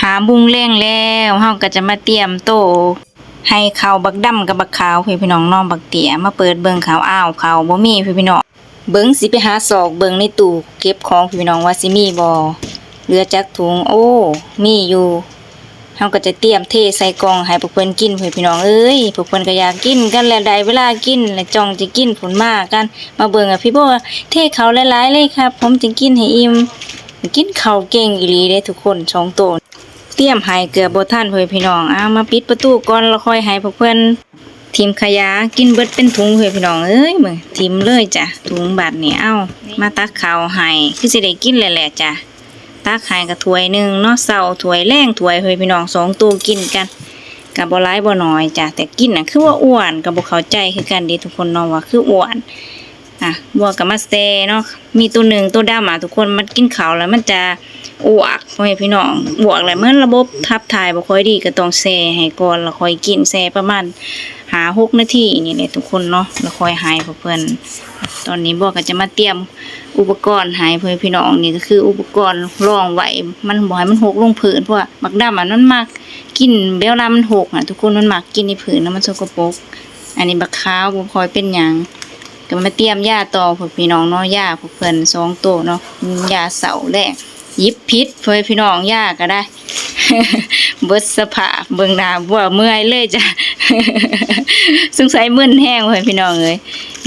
ຫາໂມງແລງແລ້ວ ເຮົາກໍຈະມາຕຽມໂຕໃຫ້ເຂົ້າບັກດຳກັບບັກຂາວ ພີ່ນ້ອງເນາະ. ບັກເຕ້ຍມາເປີດເບິ່ງເຂົ້າ ອ້າວ ເຂົ້າບໍ່ມີ ພີ່ນ້ອງ. ເບິ່ງ ຊິໄປຫາຊອກເບິ່ງໃນຕູ້ເກັບຂອງ ພີ່ນ້ອງ ວ່າຊິມີບໍ່ ເຫຼືອຈັກຖົງ. ໂອ້ ມີຢູ່. ເຮົາກໍຈະຕຽມເທໃສ່ກ່ອງໃຫ້ພວກເພິ່ນກິນ ພີ່ນ້ອງເອີຍ. ພວກເພິ່ນກໍຢາກກິນກັນແຫຼະ ໄດ້ເວລາກິນແລ້ວ ຈ້ອງຈະກິນພຸ້ນ. ມາກັນ ມາເບິ່ງ ອະ ພີ່ໂບ ເທເຂົ້າຫຼາຍໆເລີຍຄັບ ຜົມຈະກິນໃຫ້ອີ່ມ. ກິນເຂົ້າເກັ່ງອີ່ຫຼີເດ້ທຸກຄົນ ສອງໂຕ. ຕຽມໃຫ້ເກືອບບໍ່ທັນ ພໍ່ແມ່ພີ່ນ້ອງ. ເອົາ ມາປິດປະຕູກ່ອນ ແລ້ວຄ່ອຍໃຫ້ພວກເພິ່ນຖິ້ມຂະຫຍາ ກິນເບິດເປັນຖົງ ພໍ່ແມ່ພີ່ນ້ອງເອີຍ. ເບິ່ງ ຖິ້ມເລີຍຈ້ະ ຖົງບາດນີ້. ເອົາ ມາຕັກເຂົ້າໃຫ້ ຄືຊິໄດ້ກິນແລ້ວແຫຼະຈ້ະ. ຕັກໃຫ້ກໍຖ້ວຍໜຶ່ງເນາະ ເຊົ້າຖ້ວຍ ແລງຖ້ວຍ ພໍ່ແມ່ພີ່ນ້ອງ ສອງໂຕກິນກັນ ກໍບໍ່ຫຼາຍບໍ່ໜ້ອຍຈ້ະ. ແຕ່ກິນນະ ຄືວ່າອ້ວນ ກໍບໍ່ເຂົ້າໃຈຄືກັນເດ້ທຸກຄົນເນາະ ວ່າຄືອ້ວນ. ອ່ະ ບົວກໍມາແຊ່ເນາະ ມີໂຕໜຶ່ງໂຕດຳ ອ່ະ ທຸກຄົນ ມັນກິນເຂົ້າແລ້ວມັນຈະອ້ວກ ພໍ່ແມ່ພີ່ນ້ອງ. ອ້ວກແລ້ວເໝິນລະບົບຂັບຖ່າຍບໍ່ຄ່ອຍດີ ກໍຕ້ອງແຊ່ໃຫ້ກ່ອນ ແລ້ວຄ່ອຍກິນ. ແຊ່ປະມານຫ້າຫົກນາທີນີ້ແຫຼະທຸກຄົນເນາະ ແລ້ວຄ່ອຍໃຫ້ພວກເພິ່ນ. ຕອນນີ້ບົວກໍຈະມາຕຽມອຸປະກອນໃຫ້ ພໍ່ແມ່ພີ່ນ້ອງ. ນີ້ກໍຄືອຸປະກອນລອງໄວ້ ມັນບໍ່ໃຫ້ມັນຫົກລົງພື້ນ ເພາະວ່າບັກດຳ ອ່ະ ມັນມັກກິນແບບເວລາມັນຫົກ ອ່ະ ທຸກຄົນ ມັນມັກກິນໃນພື້ນ ແລ້ວມັນສົກກະປົກ. ອັນນີ້ບັກຂາວບໍ່ຄ່ອຍເປັນຫຍັງ. ກໍມາຕຽມຢາຕໍ່ ພໍ່ແມ່ພີ່ນ້ອງເນາະ ຢາພວກເພິ່ນສອງໂຕເນາະ ຢາເຊົ້າແລງ. ຫຍິບຜິດ ພໍ່ແມ່ພີ່ນ້ອງ ຢາກໍໄດ້ ເບິດສະພາບ. ເບິ່ງໜ້າບົວເມື່ອຍເລີຍຈ້ະ ສົງໄສມຶນແຮງ ພໍ່ແມ່ພີ່ນ້ອງເອີຍ.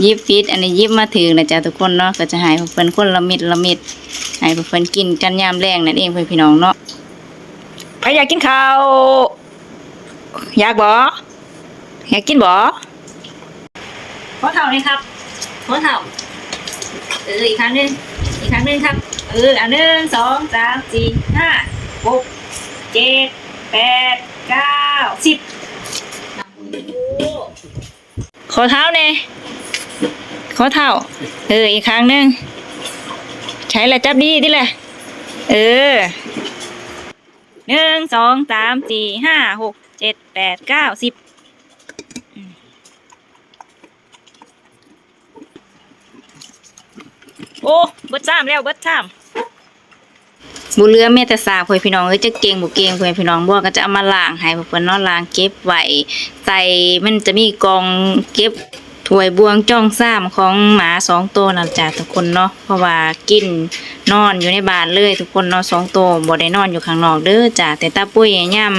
ຫຍິບຜິດ ອັນນີ້ຫຍິບມາຖືກແລ້ວຈ້ະທຸກຄົນເນາະ. ກໍຈະໃຫ້ພວກເພິ່ນຄົນລະເມັດລະເມັດ ໃຫ້ພວກເພິ່ນກິນກັນຍາມແລງນັ້ນເອງ ພໍ່ແມ່ພີ່ນ້ອງເນາະ. ໃຜຢາກກິນເຂົ້າ? ຢາກບໍ່? ຢາກກິນບໍ່? ຂໍເຂົ້າແດ່ຄັບ ຂໍເຂົ້າ. ເອີ ອີກຄັ້ງໜຶ່ງ ອີກຄັ້ງໜຶ່ງຄັບ. ເອີ ເອົາ ໜຶ່ງ ສອງ ສາມ ສີ່ ຫ້າ ຫົກ ເຈັດ ແປດ ເກົ້າ ສິບ. ຂໍເທົ້າແດ່ ຂໍເທົ້າ. ເອີ ອີກຄັ້ງໜຶ່ງ. ໃຊ້ລະ ຈັບດີໆຕິລະ. ເອີ ໜຶ່ງ ສອງ ສາມ ສີ່ ຫ້າ ຫົກ ເຈັດ ແປດ ເກົ້າ ສິບ. ໂອ້ ເບິດຊາມແລ້ວ ເບິດຊາມ. ບໍ່ເຫຼືອແມ້ແຕ່ຊາກ ພໍ່ແມ່ພີ່ນ້ອງເອີຍ. ຈັກເກັ່ງບໍ່ເກັ່ງ ພໍ່ແມ່ພີ່ນ້ອງ. ບົວກໍຈະເອົາມາລ້າງໃຫ້ພວກເພິ່ນເນາະ ລ້າງເກັບໄວ້ໃສ່ ມັນຈະມີກ່ອງເກັບ ຖ້ວຍ ບ່ວງ ຈອງຊາມຂອງໝາສອງໂຕນັ້ນຈ້ະທຸກຄົນເນາະ. ເພາະວ່າກິນນອນຢູ່ໃນບ້ານເລີຍທຸກຄົນເນາະ ສອງໂຕ ບໍ່ໄດ້ນອນຢູ່ຂ້າງນອກເດີຈ້ະ. ແຕ່ຕາປຸ້ຍຍາມ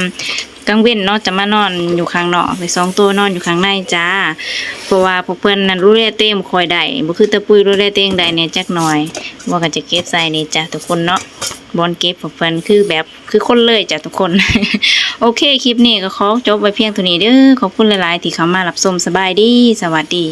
ກາງເວັນເນາະ ຈະມານອນຢູ່ຂ້າງນອກ ແລະ ສອງໂຕນອນຢູ່ຂ້າງໃນຈ້າ. ເພາະວ່າພວກເພິ່ນນັ້ນດູແລຕົວເອງບໍ່ຄ່ອຍໄດ້ ບໍ່ຄືຕາປຸ້ຍດູແລຕົວເອງໄດ້ແດ່ຈັກໜ່ອຍ. ບົວກໍຈະເກັບໃສ່ນີ້ຈ້ະທຸກຄົນເນາະ ບ່ອນເກັບຂອງເພິ່ນ ຄືແບບ ຄືຄົນເລີຍຈ້ະທຸກຄົນ. ໂອເຄ ຄລິບນີ້ກໍຂໍຈົບໄວ້ພຽງເທົ່ານີ້ເດີ. ຂອບຄຸນຫຼາຍໆທີ່ເຂົ້າມາຮັບຊົມ. ສະບາຍດີ ສະຫວັດດີ.